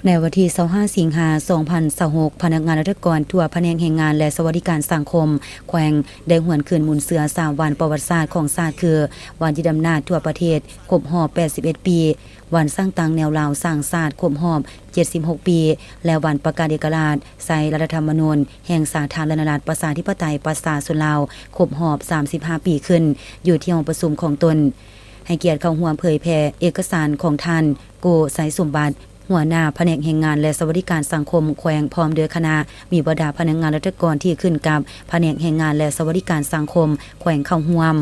ໃນວັນທີຊາວຫ້າ ສິງຫາ ສອງພັນຊາວຫົກ ພະນັກງານລັດຖະກອນທົ່ວພະແນກແຮງງານ ແລະ ສະຫວັດດີການສັງຄົມແຂວງ ໄດ້ຫວນຄືນມູນເຊື້ອສາມວັນປະຫວັດສາດຂອງຊາດ ຄື ວັນຍຶດອຳນາດທົ່ວປະເທດຄົບຮອບ ແປດສິບເອັດ ປີ, ວັນສ້າງຕັ້ງແນວລາວສ້າງຊາດຄົບຮອບ ເຈັດສິບຫົກ ປີ ແລະ ວັນປະກາດເອກະລາດໃຊ້ລັດຖະທຳມະນູນແຫ່ງສາທາລະນະລັດ ປະຊາທິປະໄຕ ປະຊາຊົນລາວ ຄົບຮອບ ສາມສິບຫ້າ ປີຂຶ້ນ ຢູ່ທີ່ຫ້ອງປະຊຸມຂອງຕົນ. ໃຫ້ກຽດເຂົ້າຮ່ວມເຜີຍແຜ່ເອກະສານຂອງທ່ານ ໂກ ໄຊສົມບັດ, ຫົວໜ້າພະແນກແຮງງານ ແລະ ສະຫວັດດີການສັງຄົມແຂວງ ພ້ອມດ້ວຍຄະນະ, ມີບັນດາພະນັກງານລັດຖະກອນທີ່ຂຶ້ນກັບພະແນກແຮງງານ ແລະ ສະຫວັດດີການສັງຄົມແຂວງເຂົ້າຮ່ວມ.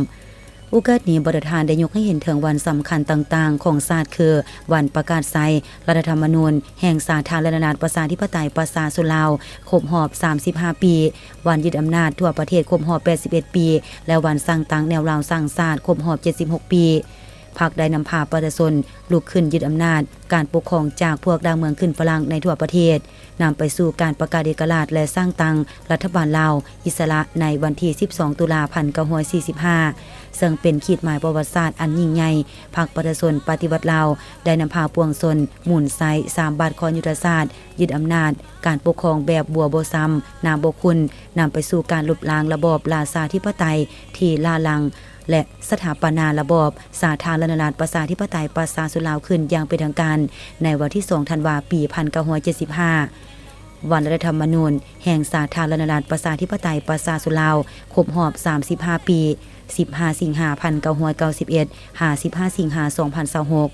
ໂອກາດນີ້, ບັນດາທ່ານໄດ້ຍົກໃຫ້ເຫັນເຖິງວັນສຳຄັນຕ່າງໆຂອງຊາດ ຄື ວັນປະກາດໃຊ້ລັດຖະທຳມະນູນແຫ່ງສາທາລະນະລັດ ປະຊາທິປະໄຕ ປະຊາຊົນລາວ ຄົບຮອບ ສາມສິບຫ້າ ປີ, ວັນຍຶດອຳນາດທົ່ວປະເທດຄົບຮອບ ແປດສິບເອັດ ປີ ແລະ ວັນສ້າງຕັ້ງແນວລາວສ້າງຊາດຄົບຮອບ ເຈັດສິບຫົກ ປີ. ພັກໄດ້ນຳພາປະຊາຊົນລຸກຂຶ້ນຍຶດອຳນາດການປົກຄອງຈາກພວກດາວເມືອງຂຶ້ນຝຣັ່ງໃນທົ່ວປະເທດ, ນຳໄປສູ່ການປະກາດເອກະລາດ ແລະ ສ້າງຕັ້ງລັດຖະບານລາວອິດສະຫຼະໃນວັນທີສິບສອງ ຕຸລາ ພັນເກົ້າຮ້ອຍສີ່ສິບຫ້າ ເຊິ່ງເປັນຂີດໝາຍປະຫວັດສາດອັນຍິ່ງໃຫຍ່. ພັກປະຊາຊົນປະຕິວັດລາວໄດ້ນຳພາປວງຊົນໝູນໃຊ້ສາມບາດຄ້ອນຍຸດທະສາດ, ຍຶດອຳນາດການປົກຄອງແບບບົວບໍ່ຊ້ຳ, ນ້ຳບໍ່ຂຸ້ນ, ນຳໄປສູ່ການລົບລ້າງລະບອບລາຊາທິປະໄຕທີ່ລ້າຫຼັງ ແລະ ສະຖາປະນາລະບອບສາທາລະນະລັດ ປະຊາທິປະໄຕ ປະຊາຊົນລາວ ຂຶ້ນຢ່າງເປັນທາງການໃນວັນທີສອງ ທັນວາ ປີພັນເກົ້າຮ້ອຍເຈັດສິບຫ້າ. ວັນລັດຖະທຳມະນູນແຫ່ງສາທາລະນະລັດ ປະຊາທິປະໄຕ ປະຊາຊົນລາວ ຄົບຮອບ ສາມສິບຫ້າ ປີ, ສິບຫ້າ ສິງຫາ ພັນເກົ້າຮ້ອຍເກົ້າສິບເອັດ ຫາ ສິບຫ້າ ສິງຫາ ສອງພັນຊາວຫົກ.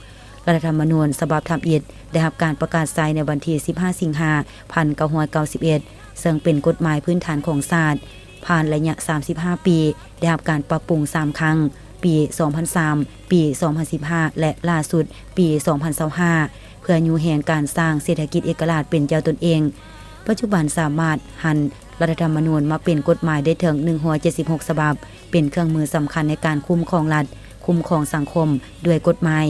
ລັດຖະທຳມະນູນສະບັບທຳອິດໄດ້ຮັບການປະກາດໃຊ້ໃນວັນທີສິບຫ້າ ສິງຫາ ພັນເກົ້າຮ້ອຍເກົ້າສິບເອັດ ເຊິ່ງເປັນກົດໝາຍພື້ນຖານຂອງຊາດ. ຜ່ານໄລຍະສາມສິບຫ້າປີ, ໄດ້ຮັບການປັບປຸງສາມຄັ້ງ, ປີສອງພັນສາມ, ປີສອງພັນສິບຫ້າ ແລະ ລ່າສຸດ ປີສອງພັນຊາວຫ້າ ເພື່ອຍູ້ແຮງການສ້າງເສດຖະກິດເອກະລາດເປັນເຈົ້າຕົນເອງ. ປັດຈຸບັນສາມາດຫັນລັດຖະທຳມະນູນມາເປັນກົດໝາຍໄດ້ເຖິງໜຶ່ງຮ້ອຍເຈັດສິບຫົກສະບັບ, ເປັນເຄື່ອງມືສຳຄັນໃນການຄຸ້ມຄອງລັດ, ຄຸ້ມຄອງສັງຄົມດ້ວຍກົດໝາຍ.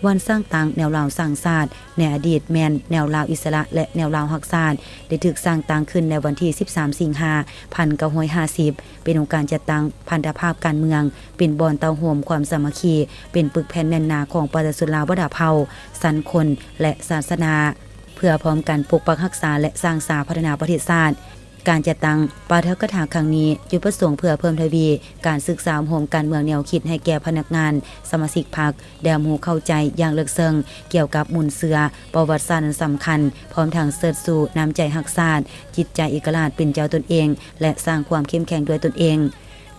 ວັນສ້າງຕັ້ງແນວລາວສ້າງຊາດ ໃນອະດີດແມ່ນແນວລາວອິດສະຫຼະ ແລະ ແນວລາວຮັກຊາດ ໄດ້ຖືກສ້າງຕັ້ງຂຶ້ນໃນວັນທີສິບສາມ ສິງຫາ ພັນເກົ້າຮ້ອຍຫ້າສິບ ເປັນອົງການຈັດຕັ້ງພັນທະພາບການເມືອງ, ເປັນບ່ອນເຕົ້າໂຮມຄວາມສາມັກຄີ, ເປັນປຶກແຜ່ນແໜ້ນໜາຂອງປະຊາຊົນລາວບັນດາເຜົ່າ, ຊັ້ນຄົນ ແລະ ສາສະໜາ, ເພື່ອພ້ອມກັນປົກປັກຮັກສາ ແລະ ສ້າງສາພັດທະນາປະເທດຊາດ. ການຈັດຕັ້ງປາຖະກະຖາຄັ້ງນີ້ ຈຸດປະສົງເພື່ອເພີ່ມທະວີການສຶກສາອົບຮົມການເມືອງແນວຄິດໃຫ້ແກ່ພະນັກງານ, ສະມາຊິກພັກ ໄດ້ຮັບຮູ້ເຂົ້າໃຈຢ່າງເລິກເຊິ່ງກ່ຽວກັບມູນເຊື້ອປະຫວັດສາດອັນສຳຄັນ, ພ້ອມທັງເຊີດຊູນ້ຳໃຈຮັກຊາດ, ຈິດໃຈເອກະລາດເປັນເຈົ້າຕົນເອງ ແລະ ສ້າງຄວາມເຂັ້ມແຂງດ້ວຍຕົນເອງ.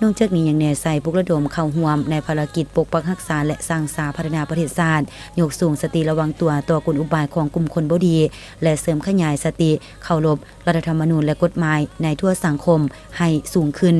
ນອກຈາກນີ້ຍັງແນໃສ່ ປຸກລະດົມເຂົ້າຮ່ວມໃນພາລະກິດປົກປັກຮັກສາ ແລະ ສ້າງສາພັດທະນາປະເທດຊາດ, ຍົກສູງສະຕິລະວັງຕົວຕໍ່ກົນອຸບາຍຂອງກຸ່ມຄົນບໍ່ດີ ແລະ ເສີມຂະຫຍາຍສະຕິເຄົາລົບລັດຖະທຳມະນູນ ແລະ ກົດໝາຍໃນທົ່ວສັງຄົມໃຫ້ສູງຂຶ້ນ.